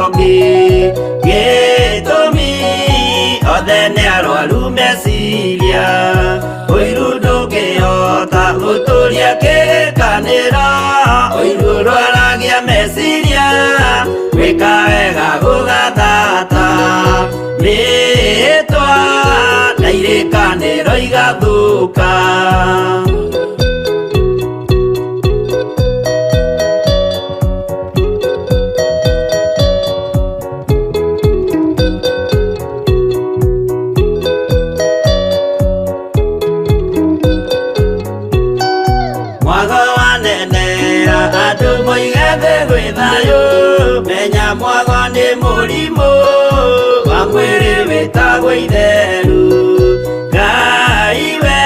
ũngĩ gĩtũmi othe nĩ arwaru meciria ũiru ndũngĩhota gũtũria kĩrĩkanĩro ũiru ũrwaragia meciria gwĩka wega gũgathata mĩĩtwa na irĩkanĩro igathũka. Mwago wanenera andũ moige thĩ gwĩ thayũ menya mwago nĩ mũrimũ wa mwĩrĩ wĩtagwo itheru Ngai we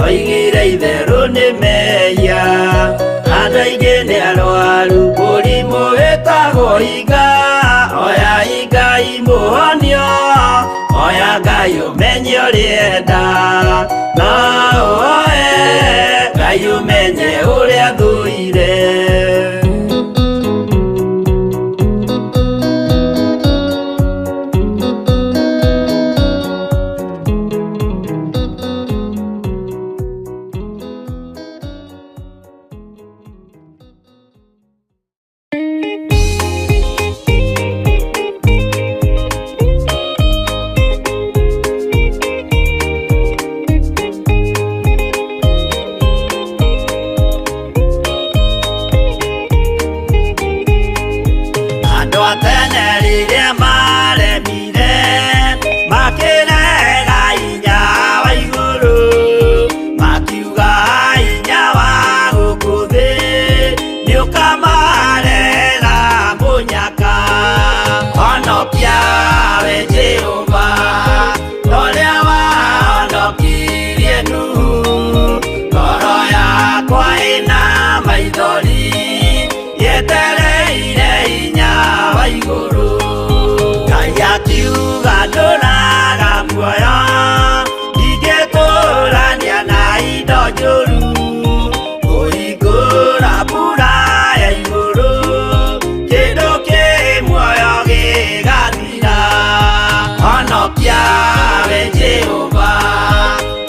oigire itherũ nĩ mehia andũ aingĩ nĩ arwaru mũrimũ wĩtagwo iga oya Ngai mũhonio oya Ngai ũmenye ũrĩenda no oe Ngai ũmenye ũrĩa thũire. Andũ a tene rĩrĩa maremire makĩrega hinya wa igũrũ makiuga hinya wa gũkũ thĩ nĩũkamarehera mũnyaka honokia we Jehova torĩa wahonokirie Nuhu ngoro yakwa ĩna maithori yetereire hinya wa igũrũ Ngai akiuga ndũraga muoyo ndingĩtũrania na indo njũru kũhingũra mbura ya igũrũ kĩndũ kĩ muoyo gĩgathira honokia we Jehova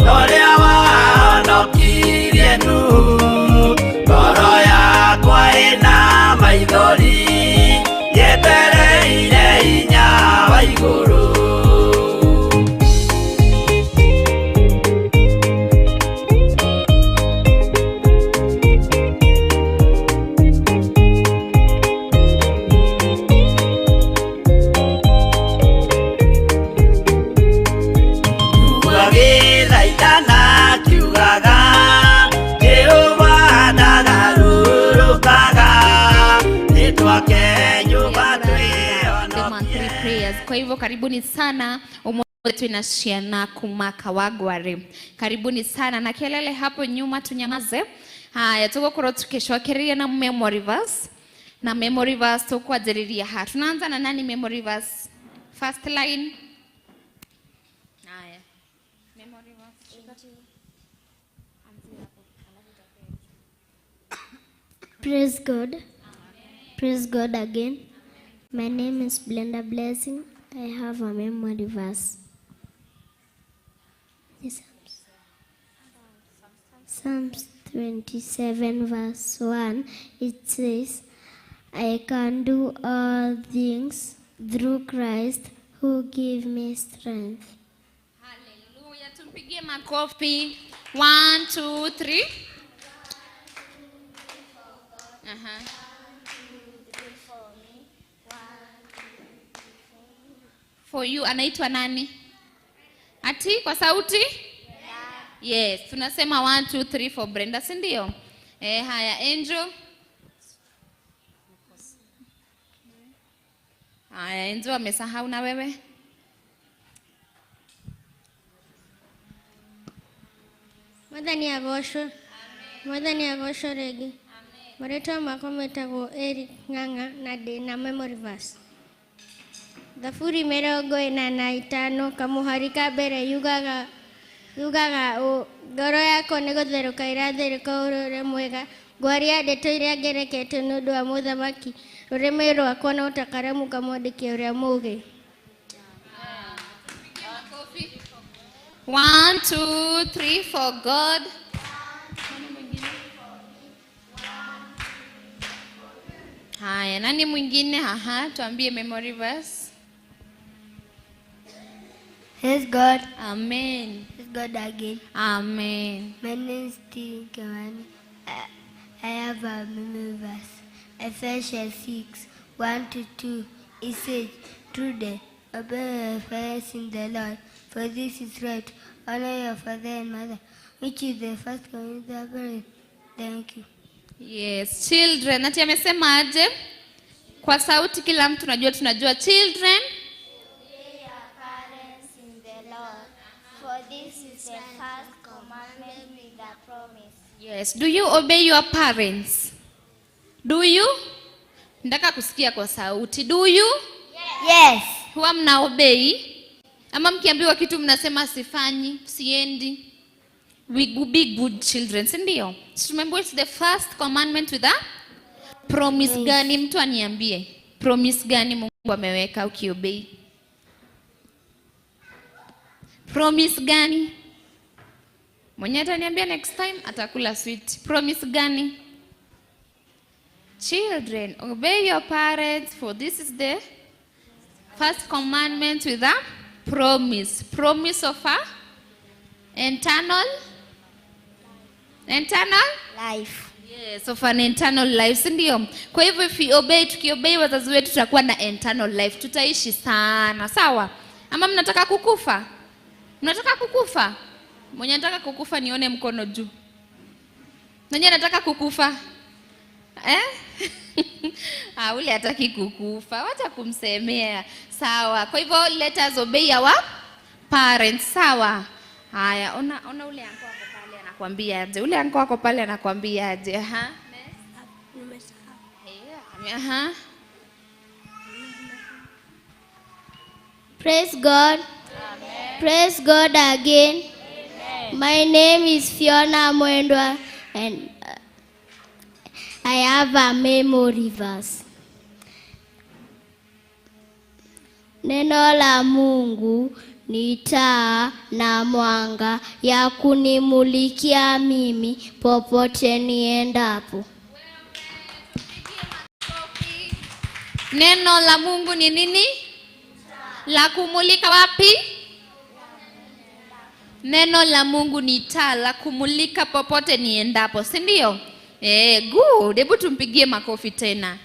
torĩa wahonokirie Nuhu ngoro yakwa ĩna maithori yetereire hinya wa igũrũ. Agĩthaithana akiugaga Jehova ndagarũrũkaga nĩtwake nyũmba The monthly twĩhonokie. prayers. Kwa hivyo karibuni sana umoja twina ciana kuma Kawangware. Karibuni sana na kelele hapo nyuma tunyamaze. Haya tugukorwo tukicokereria na memory verse. Na memory verse tukwanjĩrĩria ha. Tunaanza na nani memory verse? First line. Haya. Memory verse. Praise God. Praise God again. My name is Blenda Blessing. I have a memory verse. Psalms. Psalms 27 verse 1. It says, I can do all things through Christ who give me strength. Hallelujah. Tumpigie makofi. 1 2 3. Aha. For you anaitwa nani? Ati kwa sauti? Yes, tunasema 1 2 3 for Brenda, si ndio? Eh, haya Angel. Haya Angel amesahau na wewe? Mwathani agocwo. Mwathani agocwo rĩngĩ. Marĩtwa makwa metagwo Eric Ng'ang'a na ndĩ na memory verse. Thaburi 45 kamũhari ka mbere yugaga ũũ, ngoro yakwa nĩ gũtherũka ĩratherũka ũhoro ũrĩa mwega, ngwaria ndeto iria ngerekete nĩ ũndũ wa mũthamaki. Rũrĩmĩ rwakwa no ta karamu ka mwandĩki ũrĩa mũũgĩ. Makofi. One, two, three for God. Nani mwingine? Haya, nani mwingine? Aha, tuambie memory verse. Praise God. Amen. Praise God again. Amen. My name is Stephen Kewani. I have a memory verse. Ephesians 6, 1 to 2. It says, "Children, obey your parents in the Lord, for this is right. Honor your father and mother, which is the first commandment." Thank you. Yes, children. Ati amesema aje? Kwa sauti kila mtu najua tunajua children. Obey your parents in the Lord, for this is the first commandment with a promise. Yes. Do you obey your parents? Do you? Nataka kusikia kwa sauti. Do you? Yes. Huwa mna obey? Ama mkiambiwa kitu mnasema sifanyi, siendi? We be good children, si ndio? So remember, it's the first commandment with a promise. Gani? Mtu aniambie. Promise gani Mungu ameweka ukiobey? Promise gani? Mwenye ataniambia next time atakula sweet. Promise gani? Children, obey your parents, for this is the first commandment with a promise. Promise of a eternal Life. Yes, of an eternal life, si ndio? Kwa hivyo if we obey, tukiobey wazazi wetu tutakuwa na eternal life, tutaishi sana, sawa? Ama mnataka kukufa? Mnataka kukufa? Mwenye anataka kukufa nione mkono juu. Mwenye anataka kukufa? Eh? Ah, ule hataki kukufa, wacha kumsemea. Sawa. Kwa hivyo let us obey our parents, sawa? Haya, ona ona ule uncle wako pale anakuambia aje? Ule uncle wako pale anakuambia aje? Aha. Yeah, aha. Praise God. Praise God again. My name is Fiona Mwendwa and I have a memory verse. Neno la Mungu ni taa na mwanga ya kunimulikia mimi popote niendapo. Neno la Mungu ni nini? La kumulika wapi? Neno la Mungu ni taa la kumulika popote niendapo, si ndio? Eh, good. Hebu tumpigie makofi tena.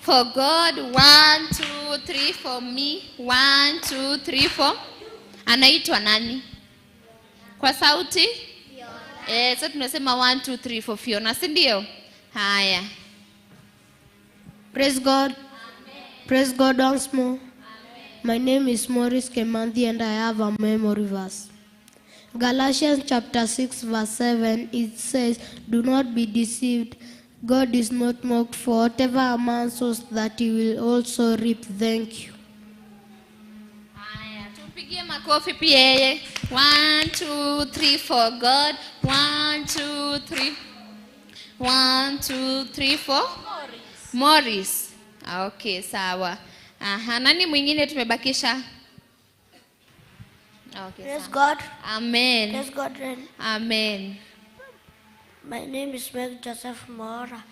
For God, one, two, three, for me. One, two, three, four. Anaitwa nani? Kwa sauti? Eh, sasa tunasema one, two, three for Fiona, si ndio? Haya. Praise God. Praise God once more. My name is Maurice Kemandi and I have a memory verse. Galatians chapter 6 verse 7, it says, "Do not be deceived. God is not mocked, for whatever a man sows, that he will also reap." Thank you. Haya, tumpigie makofi pia yeye. One, two, three for God. One, two, three. One, two, three for Morris. Ah, okay, sawa. Aha, nani mwingine tumebakisha? Okay, Praise sawa. God. Amen. Praise God. Amen. My name is Meg Joseph Mora,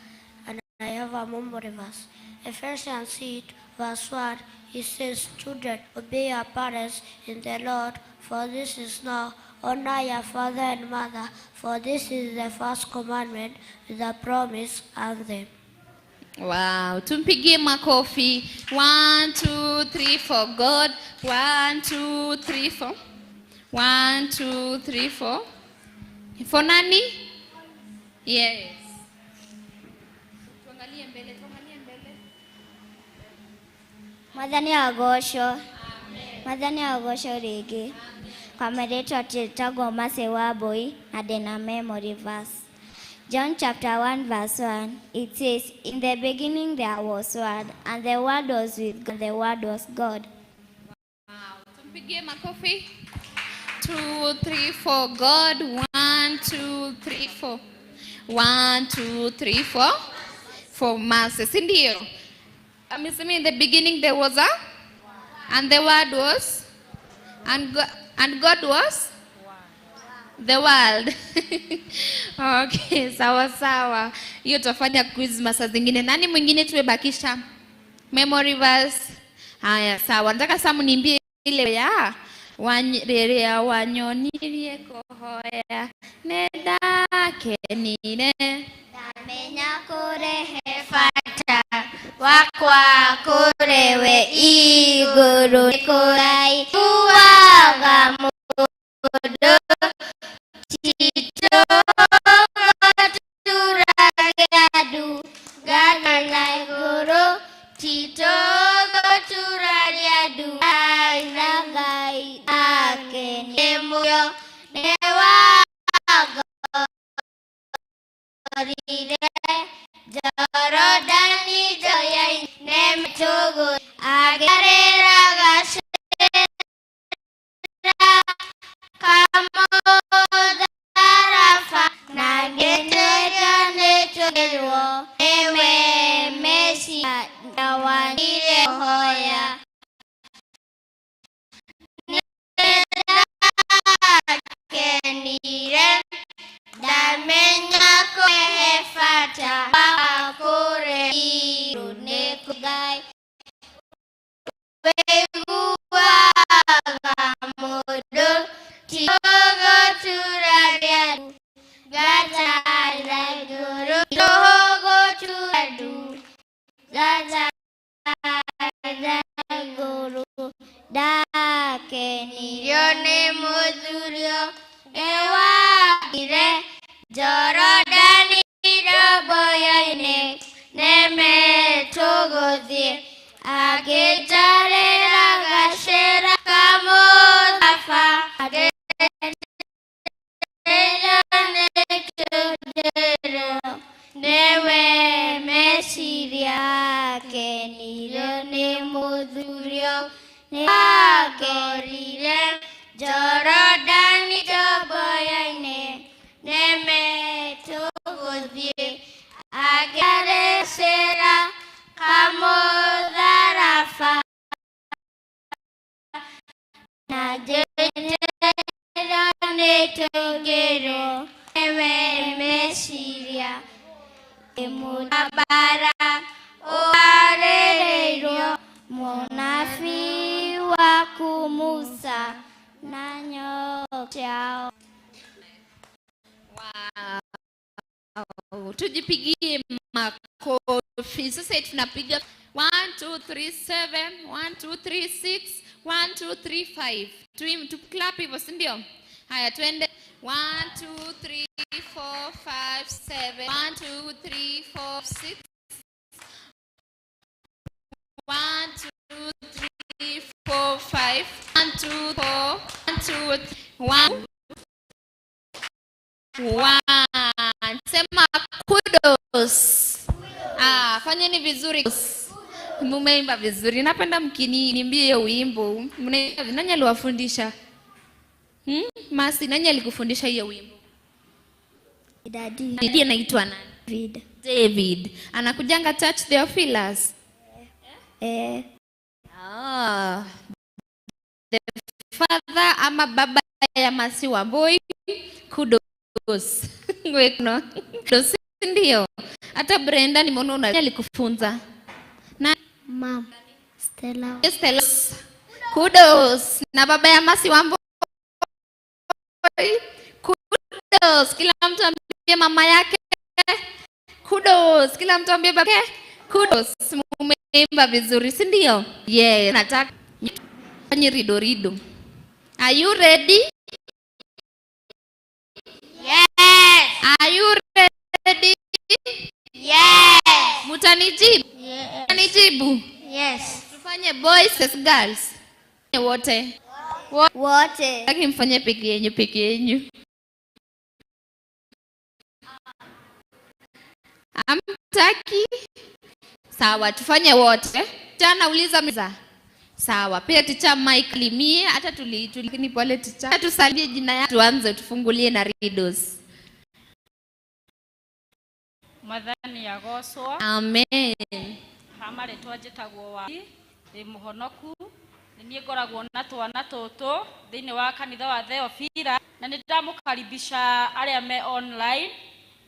and I have a memory verse. Ephesians 8, verse 1, it says, "Children, obey your parents in the Lord, for this is now. Honor your father and mother, for this is the first commandment with a promise and them." Wow, tumpigie makofi. One, two, three for God. One, two, three, four. One, two, three, four. For nani? Yes. Tuangalie mbele, tuangalie mbele. Mwathani agocwo. Mwathani agocwo rĩngĩ. Kwa marĩtwa twĩtagwo Mercy Wambui na ndĩna memory verse. John chapter 1 verse 1, it says, "In the beginning there was Word, and the Word was with God, and the Word was God." Wow. Tumpigie makofi. Two, three, four. God. One, two, three, four. One, two, three, four. For Mercy, si ndio? Amesema in the beginning there was a and the word was and God was the world. Okay, sawa sawa. Hiyo tutafanya quiz masaa zingine. Nani mwingine tumebakisha? Memory verse. Haya, sawa. Nataka sasa mniimbie ile ya rĩrĩa wanyonirie kũhoya nĩndakenire. Ndamenya kũrehe bata wakwa kũrĩ we igũrũ nĩ kũraiguaga mũndũ titũgũturagia ndu ngana na igũrũ titũgũturagia ndu na Ngai ake nĩ mũyo nĩ wangorire Jorodani njoya-inĩ mĩtũgũ agĩarĩra gacĩra kamũtharaba na ngĩtuĩka nĩtũgĩrwo nĩwe Mesia na wanyire hoya nĩndakenire ndamenya kũrehe bata wakwa kũrĩ igũrũ nĩ Ngai wĩiguaga mũndũ tũgũturagia ndu ngatara igũrũ tũgũtura ndu ngatara igũrũ ndakenirio nĩ mũthuri nĩwagire Jorodani ndomboya-inĩ nemetũgũthiĩ akĩnjarĩra gacĩra kamũtharaba agĩtĩra nĩtũndĩrwo nĩwe meciria akenirio nĩ mũthuri nĩwangorire Jorodani ndomboya-inĩ nemetũgũthiĩ akĩarĩcĩra kamũtharaba na njĩtĩra nĩtũngĩrwo nĩwe meciria mũtambara ũarĩrĩirwo mũnabii waku Musa na nyoka ciao. Wow. Tujipigie makofi. Sasa tunapiga 1 2 3 7 1 2 3 6 1 2 3 5. Tu clap hivyo, si ndio? Haya, twende 1 2 3 4 5 7 1 2 3 4 6 1 2 3 4 5 1 2 4 1 2 1 1. Sema kudos. Ah, fanyeni vizuri. Mumeimba vizuri. Napenda mkiniimbie hiyo wimbo. Mnaimba, nani aliwafundisha? Masi, nani alikufundisha hiyo wimbo? Daddy. Daddy anaitwa nani? David. David. Anakujanga church, Theophilus? Eh. Ah. The father ama baba ya Masi Wambui, kudos. Wekno. Kudos, ndio. Hata Brenda nimeona una alikufunza. Na Mom Stella. Stella. Kudos. Na baba ya Masi Wambui. Kudos. Kila mtu ambie mama yake. Kudos. Kila mtu ambie baba yake. Kudos. Mumeimba vizuri, si ndio? Yeah, nataka fanye rido rido. Are you ready? Yes. Are you ready? Yes. Mutanijibu? Yes. Mutanijibu? Yes. Tufanye boys as girls. Wote. Wote. Lakini mfanye peke yenyu peke yenyu. Amtaki? Sawa, tufanye wote. Jana uliza meza. Sawa, pia teacher Mike limie hata tuli tuli pole teacher. Tusalimie jina yake tuanze tufungulie na riddles. Mwathani agocwo. Amen. Ha marĩtwa njĩtagwo wa ndĩ mũhonoku, nĩ niĩ ngoragwo na twana tũtũ thĩinĩ wa kanitha wa Theofila, na nĩ ndamũkaribisha arĩa me online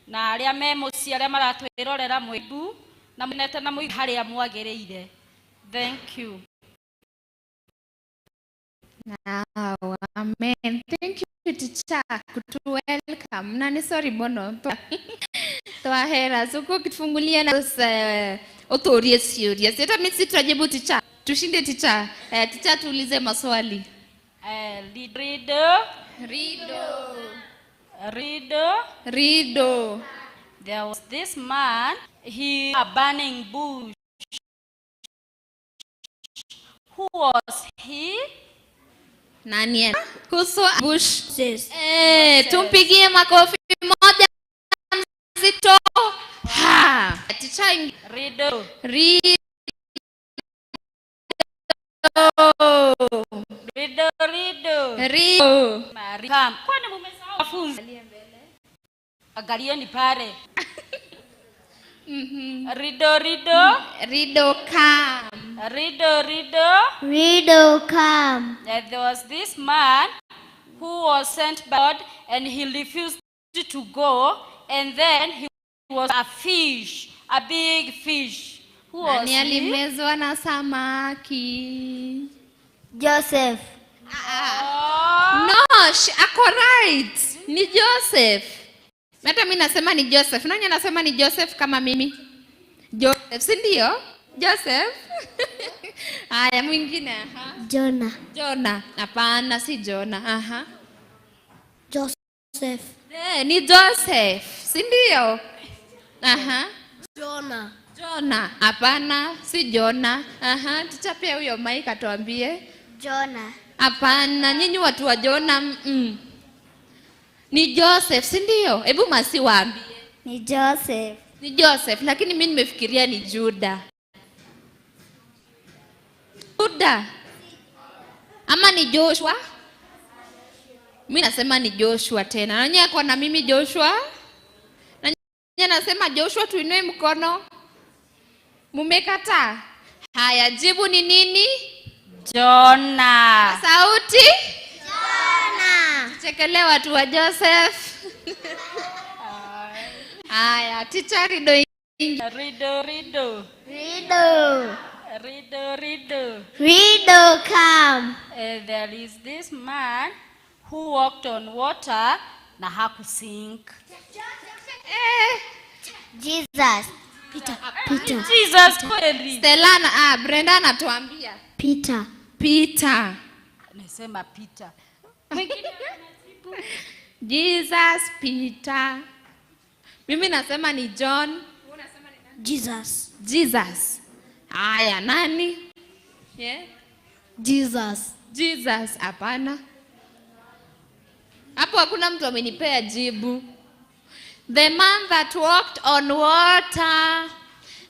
na arĩa me mũciĩ, arĩa maratwĩrorera mwĩmbu na mwĩnete na mũi harĩa mwagĩrĩire. Thank you. Wow, amen. Thank you, teacher, kutu welcome. Na ni sorry mono twahera suku kitufungulia na utuurie ciũria. Si hata mimi sitajibu, teacher. Tushinde, teacher. Teacher, tuulize maswali. Rido. Rido. Rido. Rido. There was this man, he a burning bush. Who was he? Nani? Kuhusu bush. Moses. Tumpigie makofi moja mzito. Ha. Teacher, Rido. Rido. Rido, rido. Rido. Maria. Kwani mumesahau wafunzi? Angalieni pale. Rido, rido. Rido come. Rido, rido. Rido come. There was this man who was sent by God and he refused to go, and then he was a fish, a big fish. Who was Nani he? alimezwa na samaki? Joseph. Oh. No, ako right. Ni Joseph. Hata mimi nasema ni Joseph. Nani anasema ni Joseph kama mimi? Joseph, si ndio? Joseph. Haya, mwingine. Aha. Jonah. Jona. Hapana, si Jona. Aha. Joseph. Ni Joseph, si ndio? Aha. Jonah. Jona. Hapana, si Jona. Aha, tuchapie huyo mic atuambie. Jonah. Hapana, nyinyi watu wa Jona. Ni Joseph, si ndio? Hebu Masi waambie. Ni Joseph. Ni Joseph, lakini mimi nimefikiria ni Juda. Juda. Ama ni Joshua? Mimi nasema ni Joshua tena. Nani ako na mimi Joshua? Nani anasema Joshua, tuinue mkono. Mumekataa? Haya, jibu ni nini? Jona. Sauti? Jonah. Tuchekelee watu wa Joseph. Haya, teacher, rido ingi. Rido, rido. Rido. Rido, rido. Rido come. There is this man who walked on water na hakusink. Jesus. Peter. Peter. Jesus kweli. Stella na Brenda anatuambia. Peter. Peter. Nasema Peter. Mwingine Jesus, Peter. Mimi nasema ni John. Jesus. Jesus. Haya, nani? Yeah. Jesus. Jesus, hapana. Hapo hakuna mtu amenipea jibu. The man that walked on water.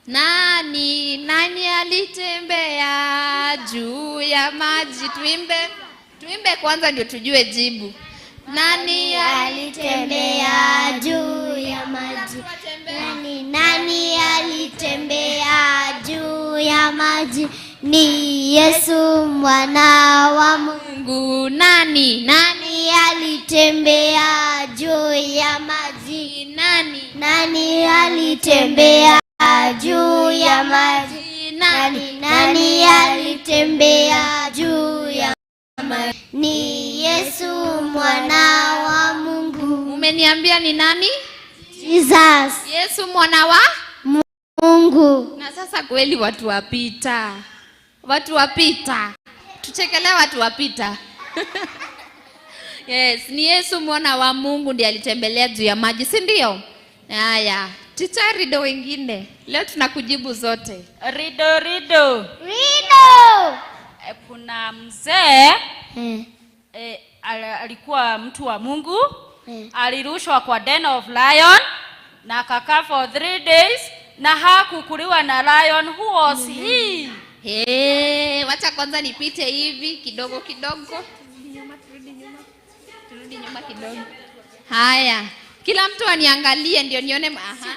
Nani? Nani alitembea juu ya maji? Tuimbe. Tuimbe kwanza ndio tujue jibu. Nani alitembea juu ya maji? Nani, nani alitembea juu ya maji? Ni Yesu mwana wa Mungu. Mungu? Nani? Nani? Nani alitembea juu ya maji? Nani? Nani alitembea juu ya maji? Nani? Nani, nani alitembea juu ya maji? Ni Yesu mwana wa Mungu. Umeniambia ni nani? Jesus. Yesu mwana wa Mungu. Na sasa kweli watu wapita. Watu wapita. Tuchekelee watu wapita. Yes, ni Yesu mwana wa Mungu ndiye alitembelea juu ya maji, si ndio? Haya, teacher, rido wengine. Leo tunakujibu zote. Rido, rido. Rido. Kuna mzee alikuwa mtu wa Mungu. Alirushwa kwa den of lion na akakaa for 3 days na hakukuliwa na lion. Who was he? Hey, wacha kwanza nipite hivi kidogo kidogo. Turudi nyuma, turudi nyuma. Turudi nyuma kidogo. Haya, kila mtu aniangalie ndio nione. Aha.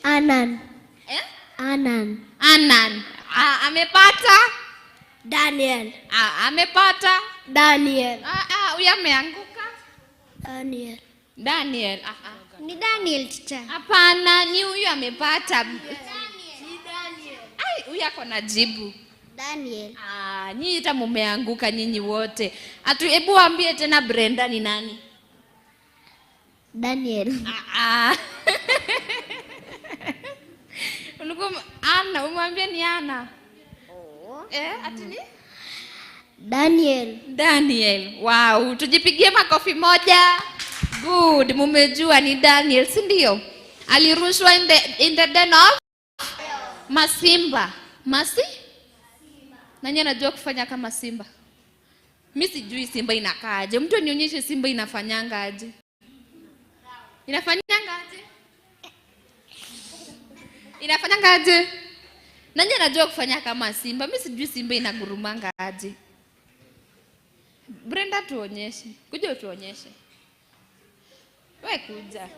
Anan. Eh? Anan. Anan. Amepata? Daniel. Amepata? Daniel. Huyu ameanguka. Daniel. Daniel. Ni Daniel teacher. Hapana, ni huyu amepata. Ni Daniel. Ai, huyu ako na jibu. Daniel. Nyinyi hata mumeanguka nyinyi wote. Atu, hebu waambie tena Brenda ni nani? Daniel. Ulikuwa Ana, umwambie ni Ana. Oh. Ati ni? Daniel. Daniel. Wow, tujipigie makofi moja. Good, mumejua ni Daniel, si ndio? Alirushwa in the den of masimba. Masi? Nani anajua kufanya kama simba? Mimi sijui simba inakaaje. Mtu anionyeshe simba inafanyanga aje. Inafanyanga aje? Inafanyanga aje? Nani anajua kufanya kama simba? Mimi sijui simba inagurumanga aje. Brenda tuonyeshe. Kuja utuonyeshe. Wewe kuja.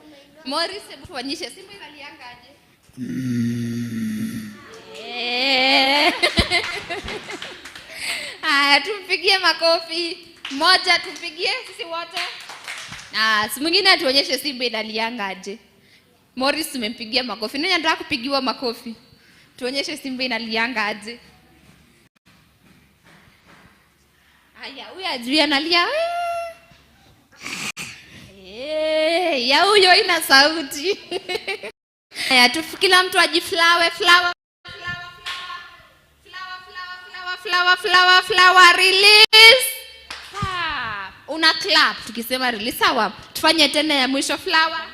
Morris, hebu tuonyeshe simba inalianga aje. Haya, tumpigie makofi. Moja tumpigie sisi wote. Si mwingine atuonyeshe simba inalianga aje. Morris tumempigia makofi. Nani anataka kupigiwa makofi? Tuonyeshe simba inalianga aje. Haya, huyu ajui analia. Ya huyo ina sauti. Haya, kila mtu ajiflawe, flower, flower, flower, flower, flower, release. Una clap tukisema release, sawa? Tufanye tena ya mwisho, flower.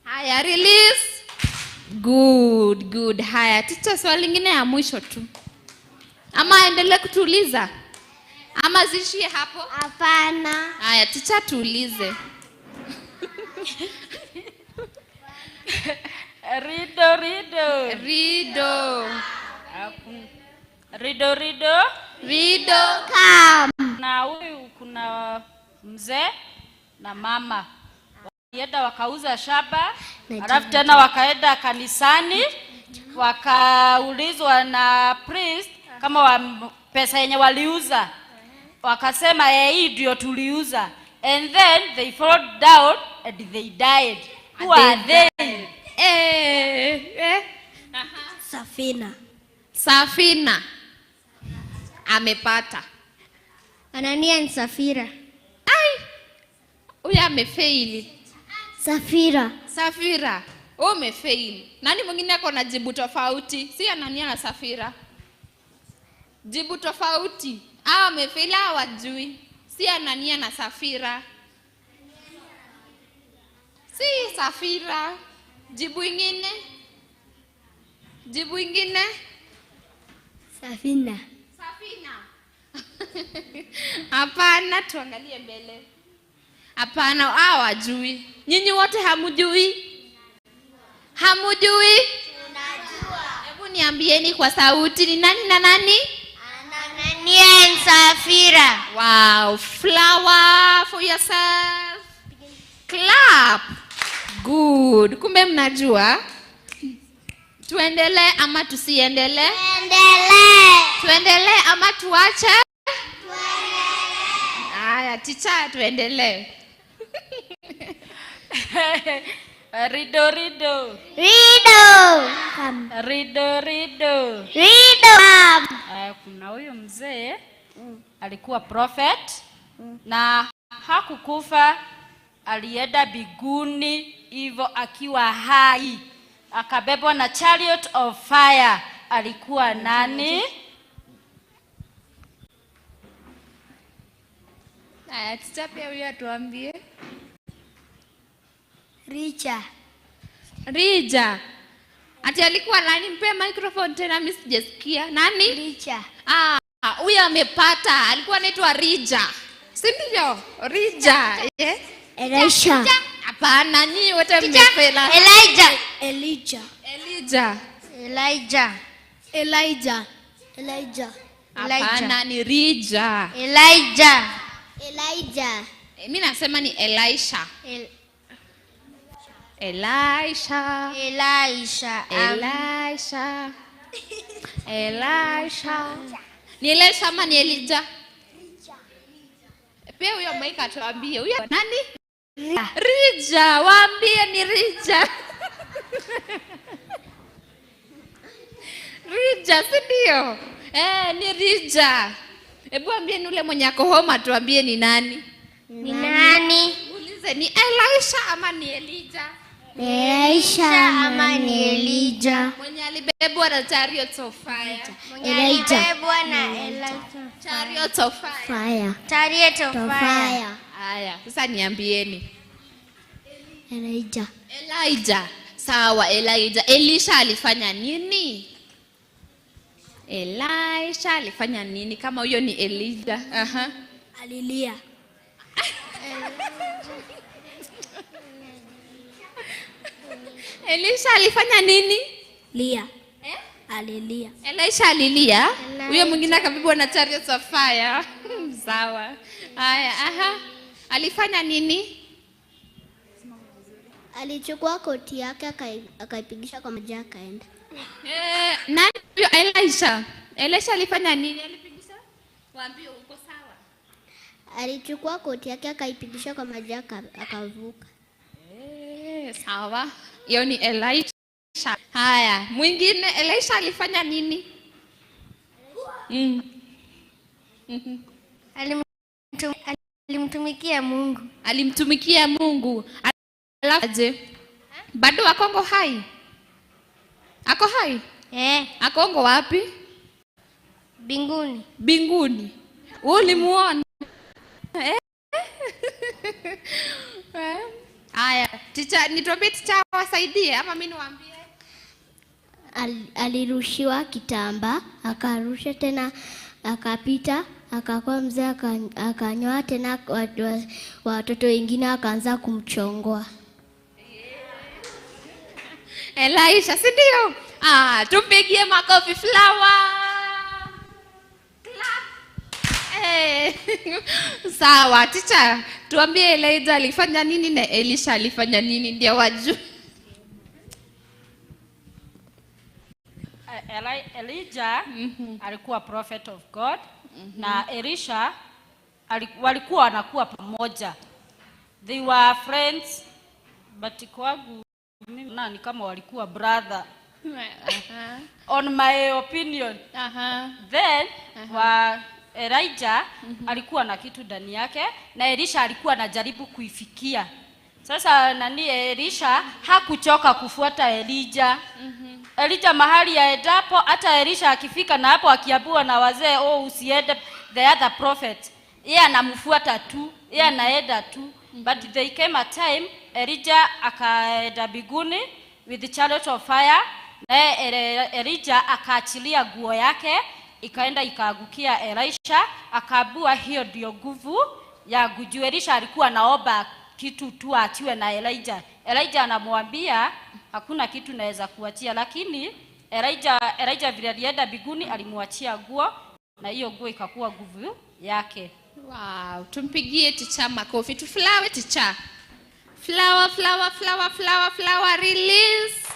Haya, release. Good, good. Haya, teacher, swali lingine ya mwisho tu. Ama endelee kutuuliza? Ama zishie hapo? Hapana. Haya, teacher, tuulize. Rido, rido. Rido. Rido, rido. Rido. Come. Na huyu kuna mzee na mama. Walienda wakauza shamba, alafu tena wakaenda kanisani, wakaulizwa na priest kama pesa yenye waliuza. Wakasema hii ndio tuliuza. And then they fall down and they died. Who are they? Safina. Safina. Amepata. Anania ni Safira. Ai. Huyu amefaili. Safira. Safira. Wewe umefaili. Nani mwingine ako na jibu tofauti? Si Anania na Safira. Jibu tofauti. Amefaili, hawajui. Si Anania na Safira. Si Safira. Jibu ingine. Jibu ingine. Safina. Safina. Hapana, tuangalie mbele. Hapana, hawajui. Nyinyi wote hamujui? Hamujui? Tunajua. Hebu niambieni kwa sauti, ni nani na nani? Anania and Safira. Wow, flower for yourself. Clap. Good. Kumbe mnajua. Tuendelee ama tusiendelee? Tuendelee. Tuendelee ama tuache? Tuendelee. Haya, teacher, tuendelee. Rido, rido. Rido. Rido, rido. Rido. Kuna huyu mzee alikuwa prophet na hakukufa, alienda biguni hivyo akiwa hai, akabebwa na chariot of fire. Alikuwa nani? Haya, teacher pia huyu atuambie. Richa. Rija. Ati alikuwa nani? Mpe microphone tena, mimi sijasikia. Nani? Richa. Huyu amepata. Alikuwa anaitwa Rija. Si ndio? Rija. Yeah. Elisha. Hapana, nyinyi wote mmefela. Elijah. Elijah. Elijah. Elijah. Elijah. Elijah. Hapana, ni Rija. Elijah. Elijah. Mimi nasema ni Elisha. Elisha. Elisha. Elisha. Elisha. Ni Elisha ama ni Elijah? Pia huyo Mike atuambie. Huyo nani? Rija, waambie ni Rija. Rija, si ndio? Eh, ni Rija. Hebu ambie ni ule mwenye ako home atuambie ni nani? Ni nani? Ulize ni Elisha ama ni Elijah? Elisha ama ni Elijah? Mwenye alibebwa na chariots of fire. Elijah. Alibebwa na Elijah. Chariots of fire. Fire. Chariot of fire. Haya, sasa niambieni. Elijah. Elijah. Sawa, Elijah. Elisha alifanya nini? Elisha alifanya nini kama huyo ni Elijah? Aha. Alilia. Elisha alifanya nini? Lia. Eh? Alilia. Elisha alilia. Huyo mwingine akabebwa na chariots of fire. Sawa. Haya, aha. Alifanya nini? Alichukua koti yake akaipigisha kwa maji akaenda. Nani huyo Elisha? Elisha alifanya nini? Alipigisha? Waambie uko sawa. Alichukua koti yake akaipigisha kwa maji akavuka. Sawa. Hiyo ni Elisha. Haya, mwingine Elisha alifanya nini? Alimtumikia Mungu. Alimtumikia Mungu. Alafu aje? Bado akongo hai? Ako hai? Eh. Akongo wapi? Binguni. Binguni. Wewe ulimuona? Eh? Aya, ticha, nituambie ticha wasaidie ama mimi niwaambie? Alirushiwa kitamba, akarusha tena, akapita, akakuwa mzee, akanyoa tena, watoto wengine wakaanza kumchongoa. Elisha, si ndio? Ah, tumpigie makofi flower. Clap. Eh. Sawa, ticha, tuambie Elijah alifanya nini na Elisha alifanya nini ndio wajue. Elijah alikuwa prophet of God na Elisha walikuwa wanakuwa pamoja. They were friends, but kwangu mimi ni kama walikuwa brother. On my opinion. Then wa Elijah alikuwa na kitu ndani yake na Elisha alikuwa anajaribu kuifikia. Sasa nani Elisha hakuchoka kufuata Elijah. Elijah mahali aendapo, hata Elisha akifika na hapo akiambiwa na wazee, oh usiende, the other prophet, yeye anamfuata tu, yeye anaenda tu. But there came a time Elijah akaenda biguni with the chariot of fire, na Elijah akaachilia nguo yake ikaenda ikaagukia Elisha, akaabua hiyo ndio nguvu ya guju. Elisha alikuwa naomba kitu tu aachiwe na Elijah. Elijah anamwambia hakuna kitu naweza kuachia, lakini Elijah vile alienda biguni alimwachia nguo na hiyo nguo ikakuwa nguvu yake. Wow, tumpigie ticha makofi. Tuflower ticha. Flower, flower, flower, flower, flower, release.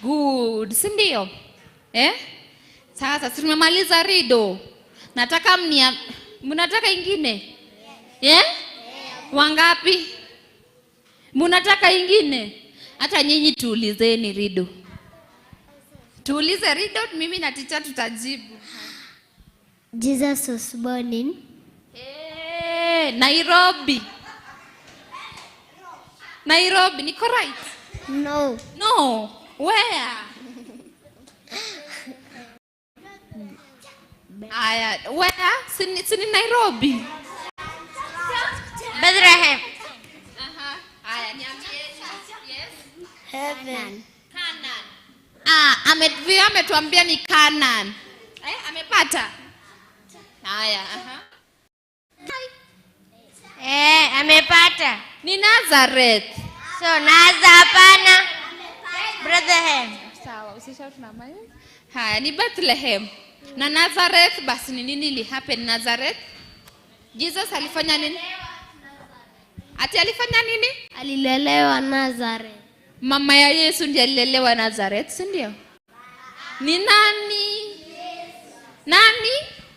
Good, si ndio? Eh? Sasa tumemaliza rido. Nataka mnataka ingine? Yeah? Wangapi? Mnataka ingine? Hata nyinyi tuulizeni rido. Tuulize rido, mimi na ticha tutajibu. Jesus was born in Nairobi. Nairobi, niko right? No. No. Where? Aya, where? Sini Nairobi. Bethlehem. Aha. Aya, niambie. Yes. Heaven. Canaan. Ah, ametuambia ni Canaan. Eh, amepata? Haya, aha. Eh, amepata. Ni Nazareth. So Naza hapana. Bethlehem. Sawa, usishout na mic. Haya, ni Bethlehem. Na Nazareth basi ni nini li happen Nazareth? Jesus alifanya nini? Ati alifanya nini? Alilelewa Nazareth. Mama ya Yesu ndiye alilelewa Nazareth, si ndio? Ni nani? Nani?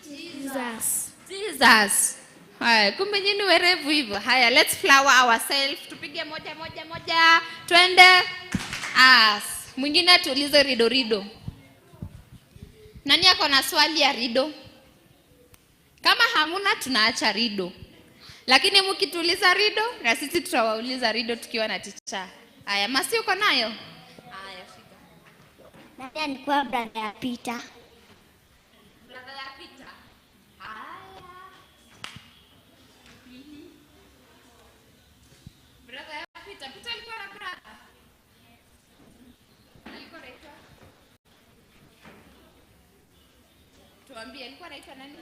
Jesus. Jesus. Haya, kumbe nyinyi werevu hivyo. Haya, let's flower ourselves. Tupige moja moja moja. Twende. As. Mwingine atuulize riddle riddle. Nani ako na swali ya riddle? Kama hamuna tunaacha riddle. Lakini mkituuliza riddle na sisi tutawauliza riddle tukiwa na teacher. Haya, Masi uko nayo? Haya, shika. Nani alikuwa brother ya Peter? Brother ya Peter. Haya. Brother ya Peter. Peter alikuwa na brother. Alikuwa anaitwa? Tuambie alikuwa anaitwa nani?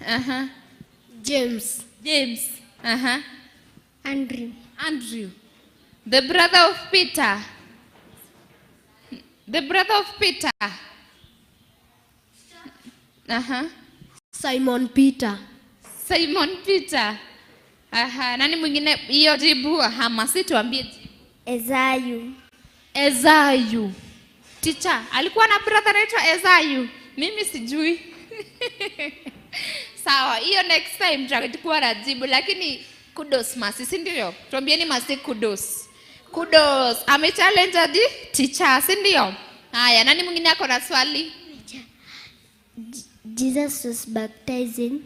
Aha. James. James. Aha. Andrew. Andrew. The brother of Peter. The brother of Peter. Aha. Simon Peter. Simon Peter. Aha, nani mwingine hiyo jibu? Aha, Masi tuambie jibu. Ezayu. Ezayu. Teacher, alikuwa na brother anaitwa Ezayu. Mimi sijui. Sawa, hiyo next time tutakuwa na jibu, lakini kudos Masi, si ndio? Tuambieni Masi kudos. Kudos. Ame challenge hadi teacher, si ndio? Haya, nani mwingine ako na swali? Jesus was baptized in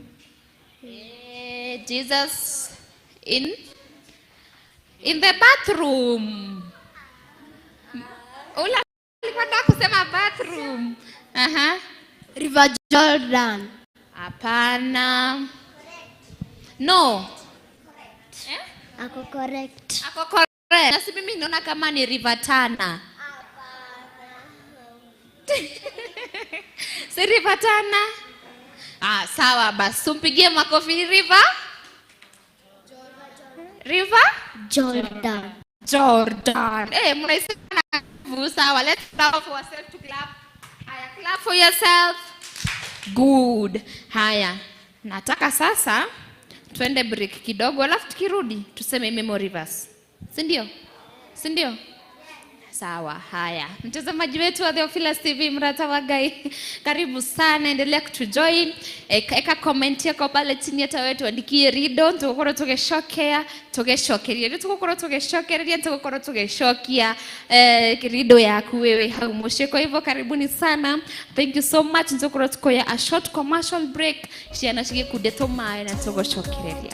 Jesus in the bathroom. Ula alikuwa anataka kusema bathroom. Aha. River Jordan. Hapana. No. Eh? Ako correct. Ako correct. Na si mimi naona kama ni River Tana. Si River Tana? Ah, sawa basi. Tumpigie makofi River. River Jordan. Jordan. Eh, mnaisema na nguvu. Sawa, let's clap for ourselves to clap. Haya, clap for yourself. Good. Haya, nataka sasa twende break kidogo, alafu tukirudi tuseme memory verse. Si ndio? Si ndio? Sawa, haya. Mtazamaji wetu wa Theophilus TV Mrata wa Ngai, karibu sana, endelea kutujoin. Eka comment yako pale chini, hata wewe tuandikie riddle, tugukorwo tugicokea, tugicokeria. Tugukorwo tugicokereria, tugukorwo tugicokia riddle yaku wewe hau muciĩ. Kwa hivyo karibuni sana. Thank you so much. Tugukorwo tukoya a short commercial break, ciana cigĩkunde tũmaĩ na tũgũcokereria.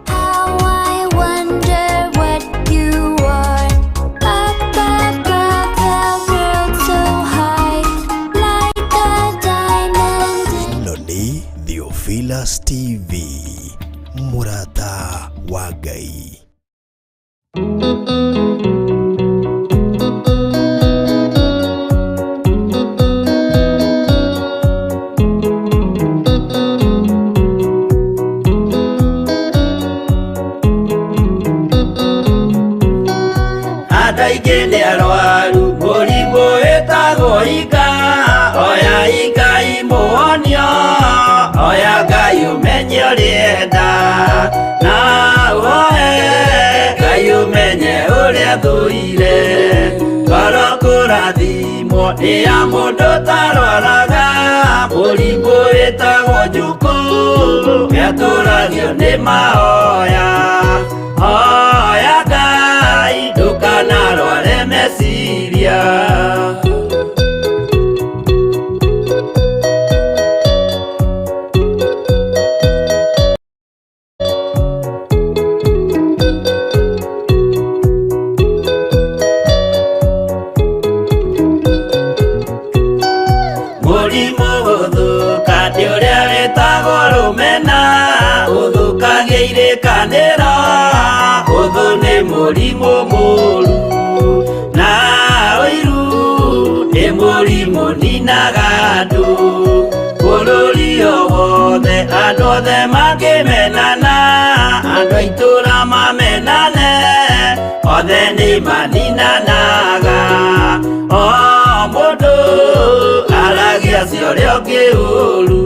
How I wonder what you are. Up above the world so high, like a diamond. Ĩno nĩ Theophilus TV, mũrata wa Ngai. Andũ aingĩ nĩ arwaru mũrimũ wĩtagwo ika, oya Ngai mũhonio, oya Ngai ũmenye ũrĩenda, na ũhoe Ngai ũmenye ũrĩa thũire, ngoro kũrathimwo nĩ ya mũndũ ũtarwaraga, mũrimũ wĩtagwo njukũ nĩatũragio nĩ mahoya, hoya Ngai ndũkanarware meciria. Mũrimũ gũthũka nĩ ũrĩa wĩtagwo rũmena, ũthũkagia irĩkanĩro, ũthũ nĩ mũrimũ mũru, na ũiru nĩ mũrimũ ninaga andũ, bũrũri o wothe andũ othe mangĩmenana, andũ a itũũra mamenane, othe nĩ maninanaga, o mũndũ aragia cia ũrĩa ũngĩ ũru.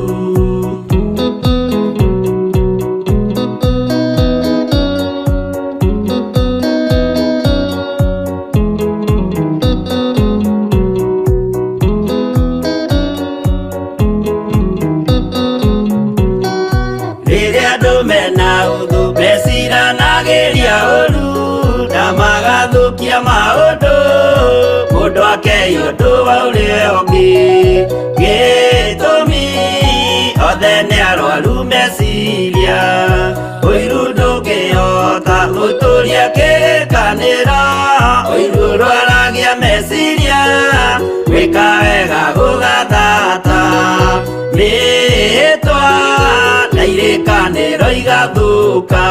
ũndũ wa ũrĩa ũngĩ gĩtũmi othe nĩ arwaru meciria ũiru ndũngĩhota gũtũria kĩrĩkanĩro ũiru ũrwaragia meciria gwĩka wega gũgathata mĩhĩtwa na irĩkanĩro igathũka.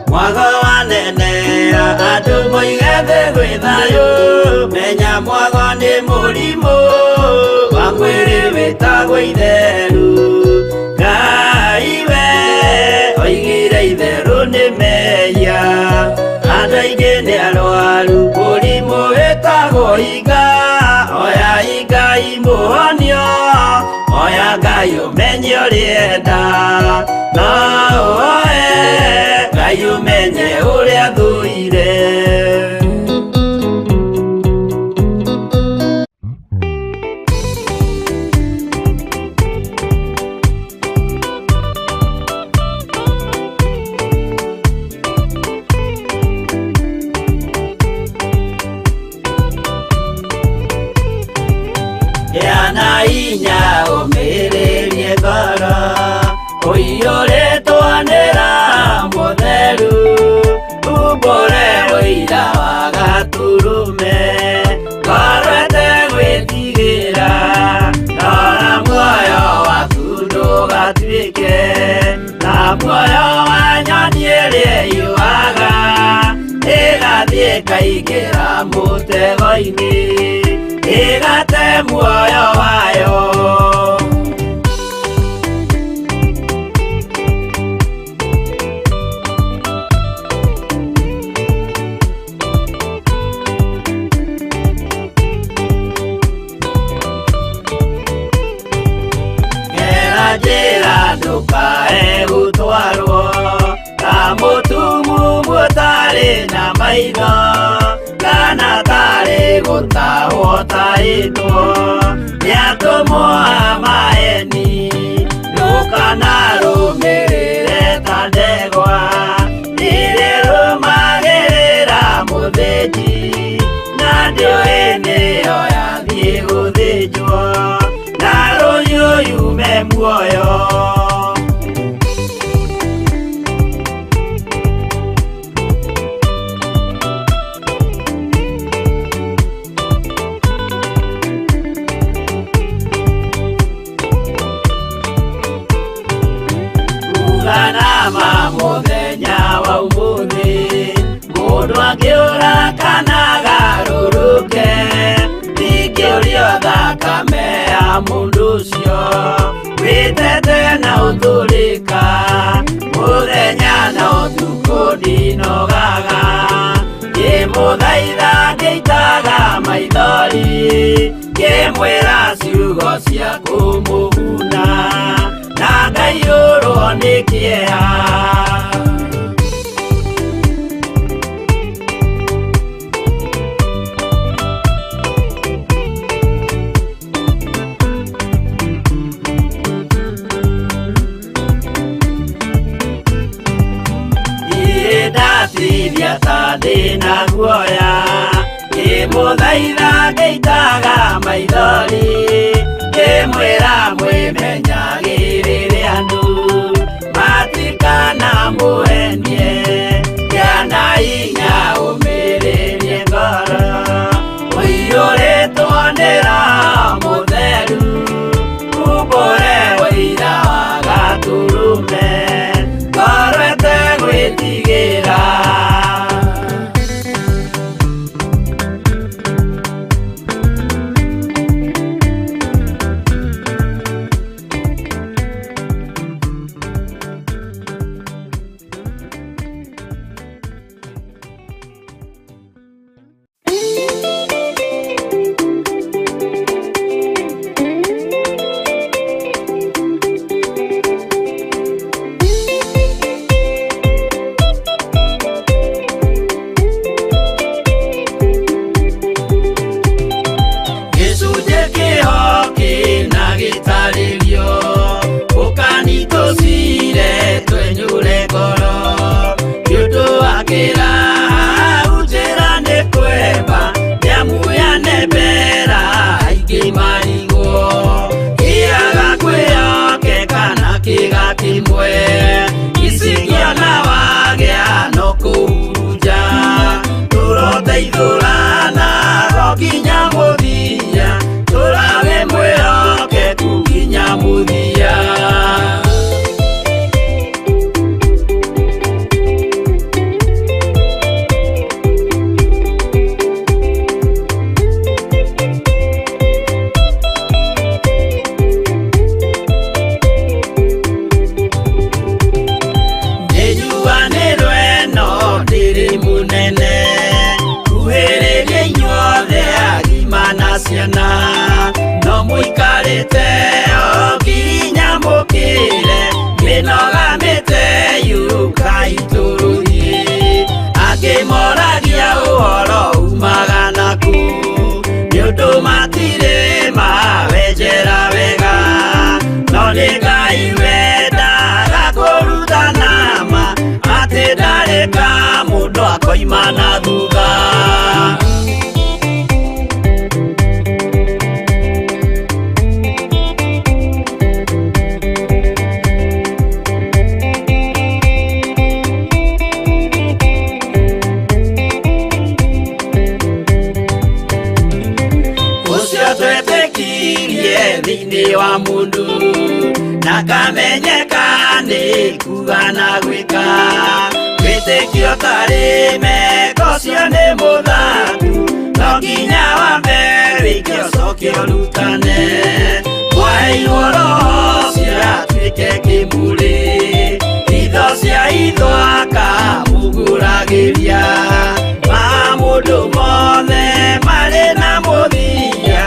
Mwago wanenea andũ moige thĩ gwĩ thayũ menya mwago nĩ mũrimũ wa mwĩrĩ wĩtagwo itheru Ngai we oigire itherũ nĩ mehia andũ aingĩ nĩ arwaru mũrimũ wĩtagwo iga oya Ngai mũhonio oya Ngai ũmenye ũrĩenda no ũoe Ngai ũmenye ũrĩa thũire. Gĩa inya ũmĩrĩrie ngoro ũiyũrĩtwo nĩ Roho Mũtheru umbũre ũira wa Gatũrũme ngoro ĩtegwĩtigĩra rora muoyo waku ndũgatuĩke ta muoyo wa nyoni ĩrĩa ĩũaga ĩgathiĩ ĩkaingĩra mũtego-inĩ ĩgate muoyo wayo. Gera njĩra ndũkae gũtwarwo ta mũtumumu ũtarĩ na maitho kana tarĩ gũtahwo tahĩtwo nĩ atũmwo a maeni ndũkanarũmĩrĩre ta ndegwa ĩrĩrũmagĩrĩra mũthĩnji na ndĩũĩ nĩyo yathiĩ gũthĩnjwo na rũhiũ yume muoyo. Uganama mũthenya wa ũmũthĩ mũndũ angĩũra kana agarũrũke ndingĩũrio thakame ya mũndũ ũcio wĩtete na ũtũrĩka mũthenya na ũtukũ ndinogaga ngĩmũthaitha ngĩitaga maithori ngĩmwĩra ciugo cia kũmũguna na ngaiyũrwo nĩ kĩeha. Ndatithia ta ndĩna guoya ngĩmũthaitha ngĩitaga maithori ngĩmwĩra mwĩmenyagĩrĩre andũ matikanamũhenie gĩa na hinya ũmĩrĩrie ngoro ũiyũrĩtwo nĩ Roho Mũtheru umbũre ũira wa Gatũrũme ngoro ĩtegwĩtigĩra. Tũgateithũrana nginya mũthia, tũrawe mwĩhokeku nginya mũthia. Ciana no mũikarĩte o nginya mũkĩre, mĩnoga mĩte yũkai tũrũthiĩ. Angĩ moragia ũhoro umaga nakũ, nĩ ũndũ matirĩ mawenjera wega. No nĩ Ngai wendaga kũrutana ma, atĩ ndarĩ ka mũndũ akoima na thutha. Thĩinĩ wa mũndũ na kamenyeka nĩ kuga na gwĩka, wĩtĩkio tarĩ meko ũcio nĩ mũthaku, no nginya wambe wĩke ũcoke ũrutane. Mwaheirwo roho ũcio atuĩke kĩmũrĩ, itho cia itho akamũgũragĩria. Ma mũndũ mothe marĩ na mũthia,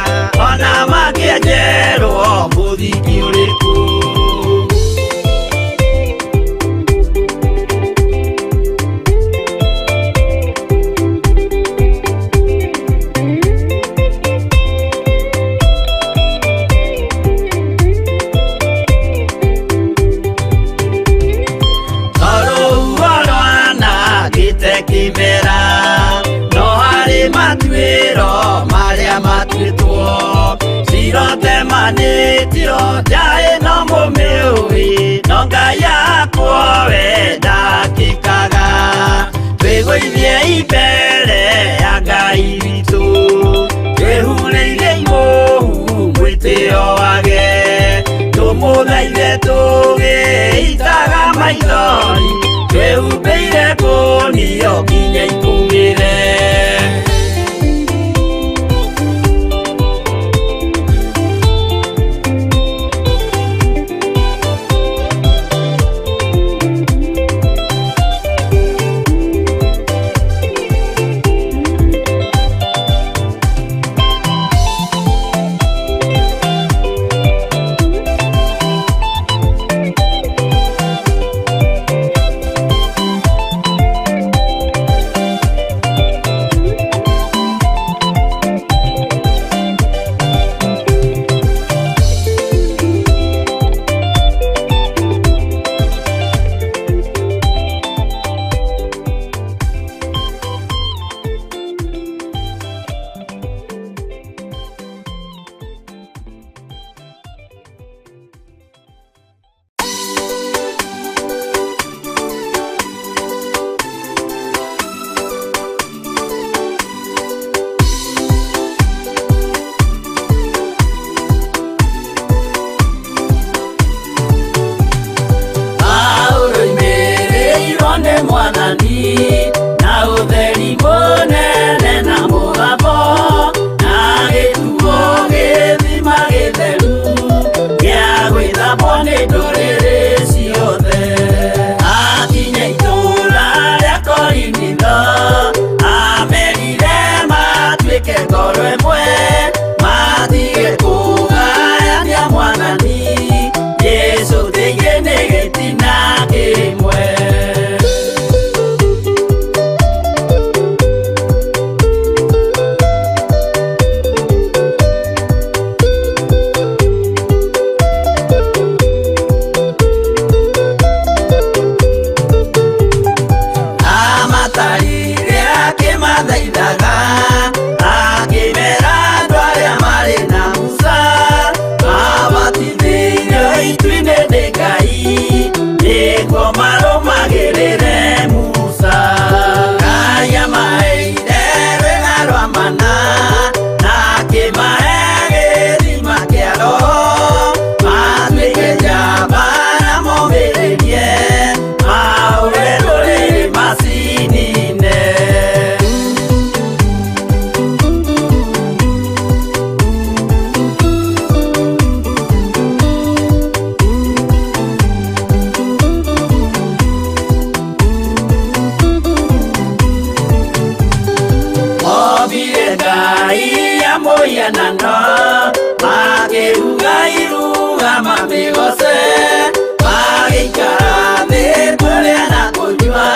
ona mangĩenjerwo mũthingi ũrĩkũ. Rũhuho rwanangĩte kĩmera, no harĩ matuĩro marĩa matuĩtwo. Cirotemanĩtio njaĩ no mũmĩũĩ, no Ngai akwo we ndakĩkaga. Twĩgũithie mbere ya Ngai witũ, twĩhurĩire imũhu mwĩtĩo wage. Tũmũthaithe tũgĩitaga maithori, twĩhumbĩire ngũnio nginya ikũmĩre. Mombire Ngai ya mũhianano, makĩruga iruga mamĩgoce, magĩikara thĩ kũrĩa na kũnyua,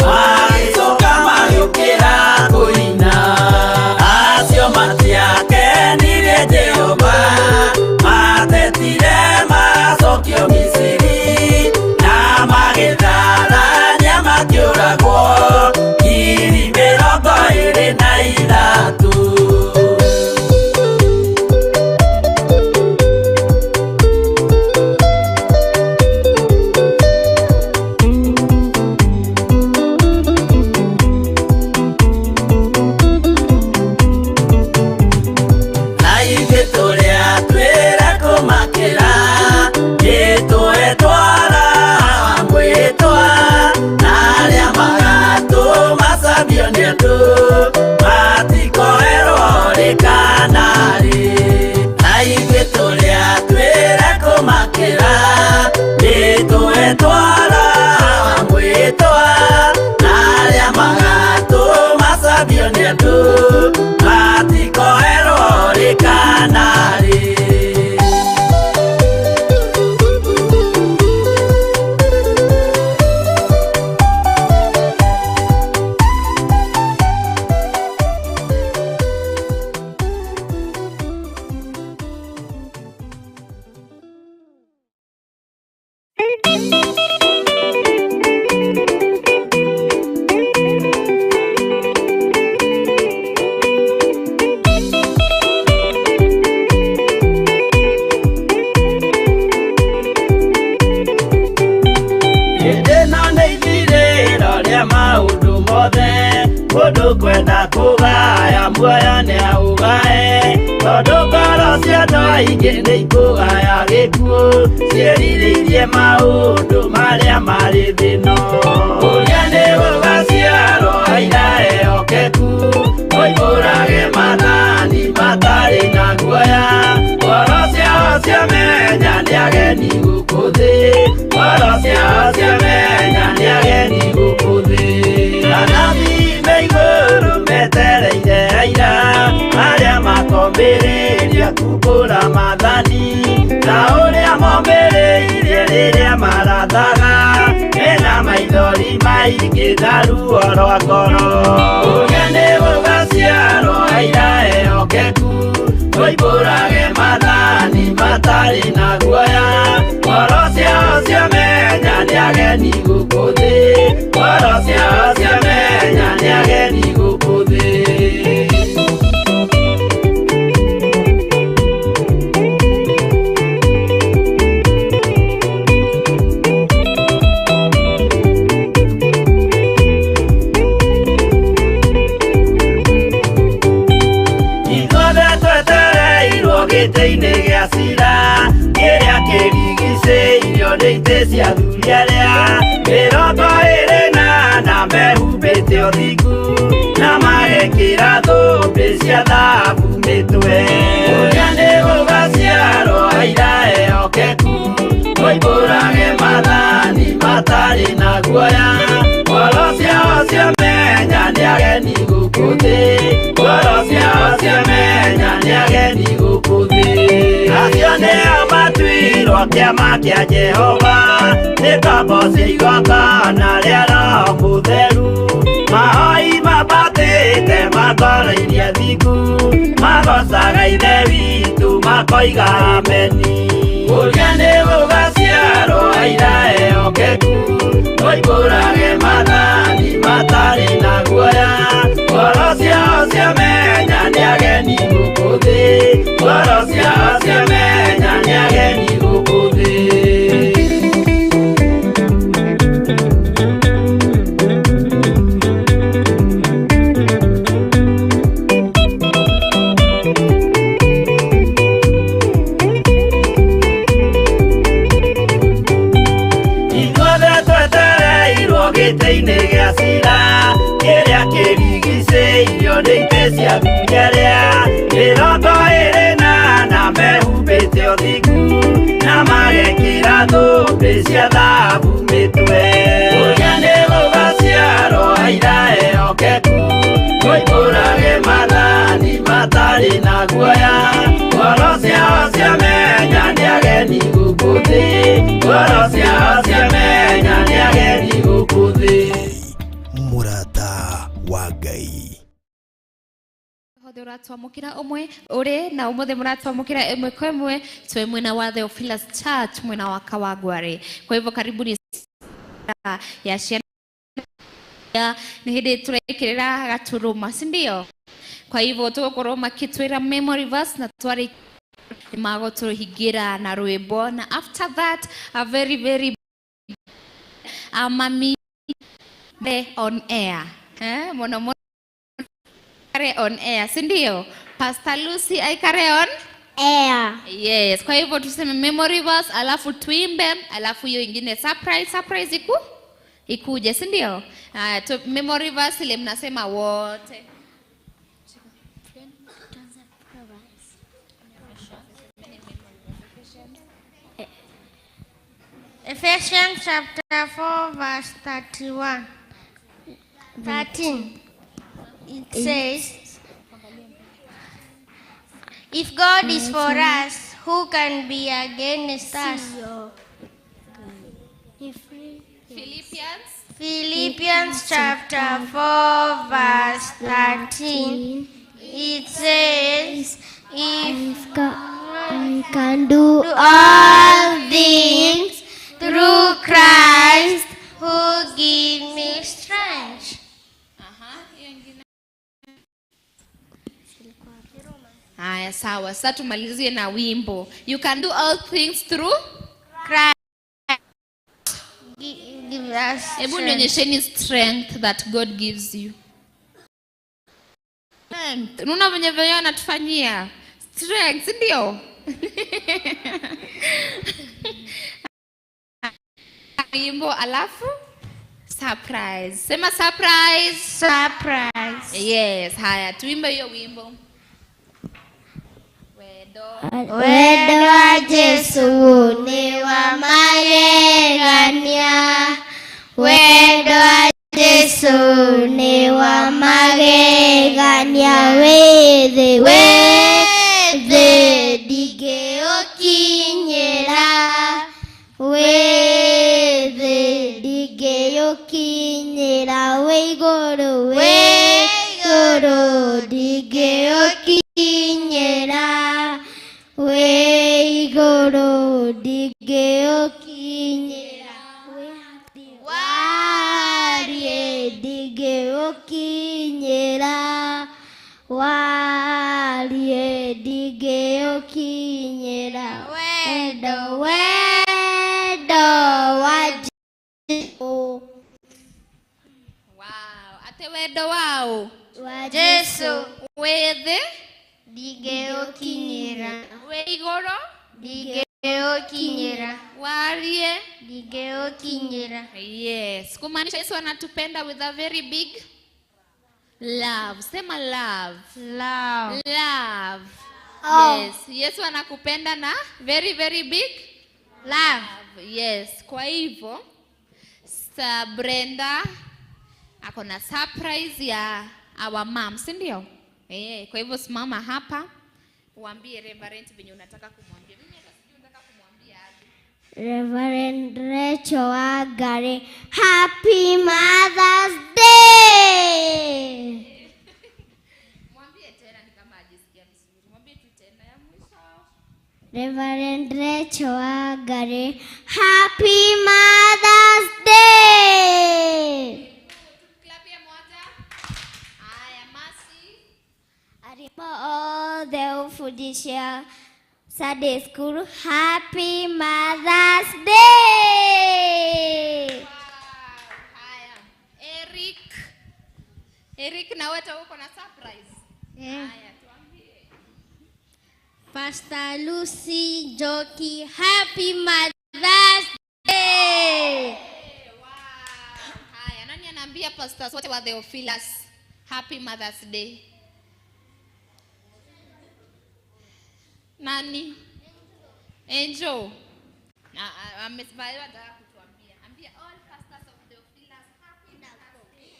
magĩcoka magĩũkĩra kũina. Acio matiakenirie Jehova, matetire macokio Misiri, na magĩtharania makĩũragwo 23,000. Na ithuĩ tũrĩa twĩra kũmakĩra, nĩtũetwara mwĩtwa, na arĩa magatũmacambio nĩ andũ, matikoerwo rĩ kana rĩ. Na ithuĩ tũrĩa twĩra kũmakĩra, nĩtũetwara mwĩtwa, na arĩa magatũmacambio nĩ andũ, matikoerwo rĩ kana rĩ. Hĩndĩ ĩno nĩ ithirĩro rĩa maũndũ mothe, mũndũ kwenda kũgaya muoyo nĩ aũgae, tondũ ngoro cia andũ aingĩ nĩ ikũgaya gĩkuũ, ciĩrirĩirie maũndũ marĩa marĩ thĩ ĩno. Ũrĩa nĩ gũgaciarwo aira ehokeku, moimbũrage maathani matarĩ na guoya, ngoro ciao ciamenya nĩ ageni gũkũ thĩ, ngoro ciao ciamenya nĩ ageni gũkũ thĩ. Anabii me igũrũ metereire aira, arĩa makombĩrĩria kumbũra maathani, ta ũrĩa mombĩrĩirie rĩrĩa marathaga, mena maithori maingĩ na ruo rwa ngoro. Ũrĩa nĩ gũgaciarwo aira ehokeku, moimbũrage maathani matarĩ na guoya, ngoro ciao ciamenya nĩ ageni gũkũ thĩ, ngoro ciao ciamenya nĩ ageni gũkũ thĩ. Ithuothe twetereirwo gĩtĩ-inĩ gĩa cira, kĩrĩa kĩrigicĩirio nĩ itĩ cia athuri arĩa 24 mehumbĩte ũthingu, na magekĩra thũmbĩ cia thahabu mĩtwe. Ũrĩa nĩ gũgaciarwo aira ehokeku, moimbũrage maathani matarĩ na guoya, ngoro ciao ciamenya nĩ ageni gũkũ thĩ, ngoro ciao ciamenya nĩ ageni gũkũ thĩ. Acio nĩo matuirwo kĩama kĩa Jehova, nĩ ngombo cia igongona rĩa Roho Mũtheru, mahoi mambatĩte makoroirie thingu, magocaga Ithe witũ makoiga ameni. Ũrĩa nĩ gũgaciarwo aira ehokeku, moimbũrage maathani matarĩ na guoya, ngoro ciao ciamenya nĩ ageni gũkũ thĩ, ngoro ciao ciamenya nĩ ageni gũkũ thĩ. Ithuothe twetereirwo gĩtĩ-inĩ gĩa cira, kĩrĩa kĩrigicĩirio Ngai. Hothe ũratwamũkĩra ũmwe ũrĩ na ũmũthĩ mũratwamũkĩra ĩmwe kwa ĩmwe twĩ mwena wa Theophilus Church, mwena wa Kawangware. Kwa hivyo karibuni ya ciana, nĩ hĩndĩ tũrekĩrĩra gaturuma, si ndio? Kwa hivyo tũgũkorwo makĩtwĩra memory verse na twarĩ magũtũhingĩra na rwĩmbo, na after that a very very mami on air, eh, mũno mũno aikare on air, si ndio? Pastor Lucy aikare on air. Yes, kwa hivyo tuseme memory verse alafu tuimbe, alafu hiyo ingine surprise, surprise ikuje, si ndio? Memory verse ile mnasema wote. Ephesians chapter 4 verse 31. 13. It says, if God is for us, who can be against us? Philippians. Philippians chapter 4 verse 13. It says, if I can do all things through Christ who gives me strength. Haya, sawa. Sasa tumalizie na wimbo. You can do all things through Christ. Give us Hebu strength. Nionyesheni strength that God gives you. Strength. Unaona venye venye anatufanyia? Strength, si ndio? Wimbo alafu surprise. Sema surprise. Surprise. Yes, haya tuimbe hiyo wimbo. Wendo. Wendo wa Jesu ni wa magegania. Wendo wa Jesu ni wa magegania. Wĩthĩ, wĩthĩ ndingĩũkinyĩra. Wĩthĩ ndingĩũkinyĩra. Wĩ igũrũ, wĩ igũrũ ndingĩũkinyĩra. Wĩ igũrũ ndingĩũkinyĩra. Wariĩ ndingĩũkinyĩra. Wariĩ ndingĩũkinyĩra. Wendo, wendo wa Jesu. Wow, ate wendo wao Wa Jesu. Wĩthĩ Ndingĩũkinyĩra. Wĩ igũrũ Ndingĩũkinyĩra. Wariĩ Ndingĩũkinyĩra. Yes, kumaanisha Yesu anatupenda with a very big love. Sema love. Love. Love. Oh. Yes, Yesu anakupenda na very very big love. Yes, kwa hivyo Sir Brenda ako na surprise ya our mom, si ndio? Eh, kwa hivyo simama hapa uambie Reverend venye unataka kumwambia. Mimi hata sijui unataka kumwambia aje. Reverend Rachel Wangari, Happy Mother's Day! Mwambie tena ni kama ajisikia vizuri. Mwambie tu tena ya mwisho. Reverend Rachel Wangari, Happy Mother's Day! Clap moja. Haya, Mercy. Arimũ othe ũbundithia Sunday school, Happy Mother's Day! Wow. Haya. Eric. Eric, na wewe uko na surprise. Haya, tuambie. Pastor Lucy Njoki, Happy Mother's Day! Wow. Haya, nani anaambia pastors wote wa Theophilus Happy Mother's Day? Nani? Angel. Amesema anataka kutuambia. Ambia all pastors of Theophilus Happy Mother's Day.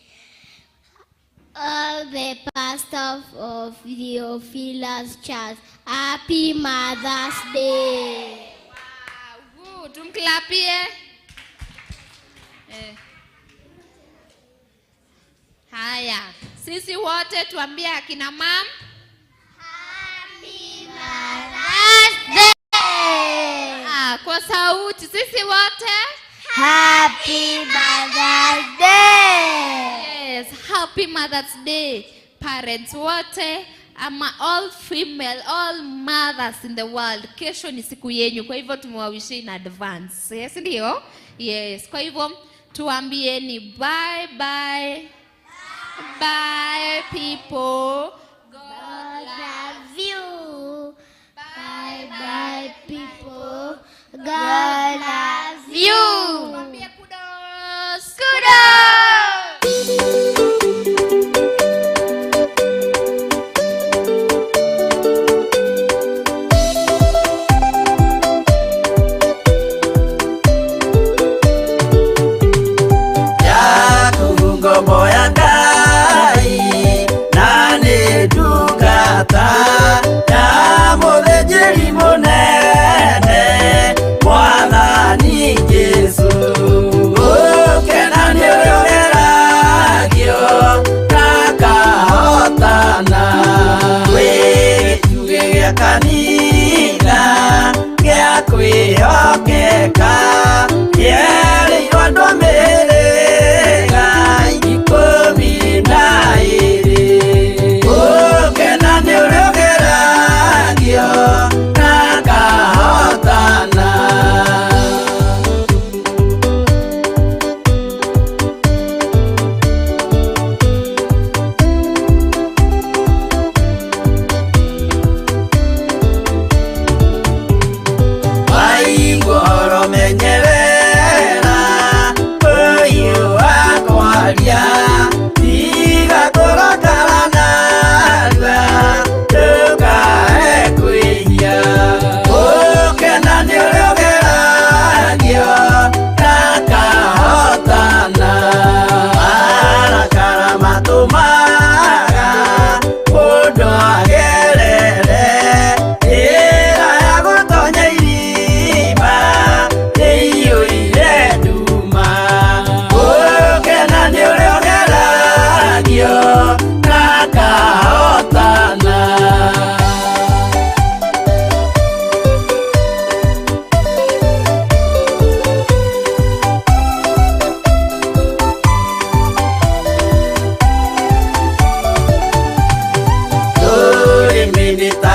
All the pastors of Theophilus Church, Happy Mother's Day! Wow, good. Tumklapie. Eh. Haya. Sisi wote tuambie akina mam Happy Mother's Day. Ah, kwa sauti sisi wote. Happy Mother's Day. Yes, happy Mother's Day parents wote ama all female, all mothers in the world. Kesho ni siku yenyu, kwa hivyo tumewawishia in advance. Yes, ndio? Yes, kwa hivyo tuambieni bye bye. Bye people. God love you. Bye bye people. God love you. Tuambie kudos. Kudos. Yaku ngombo ya Ngai na nĩ ndungata ya mũthĩnjĩri mũnene Mwathani Jesũ. Gũkena nĩ ũrĩa ũgeragio na akahotana. Wĩ gĩtugĩ gĩa kanitha gĩa kwĩhokeka, kĩerĩirwo andũ a mĩhĩrĩga 12. Gũkena nĩ ũrĩa ũgeragio na akahotana. Waigua menyerera ũyũ wakwaria, tiga kũrakara narua ndũkae kwĩhia. Gũkena nĩ ũrĩa ũgeragio na akahotana. Marakara matũmaga mũndũ agerere njĩra ya gũtonya irima ĩiyũire nduma. Gũkena nĩ ũrĩa ũgeragio na akahotana. Rũrĩmĩ nĩ ta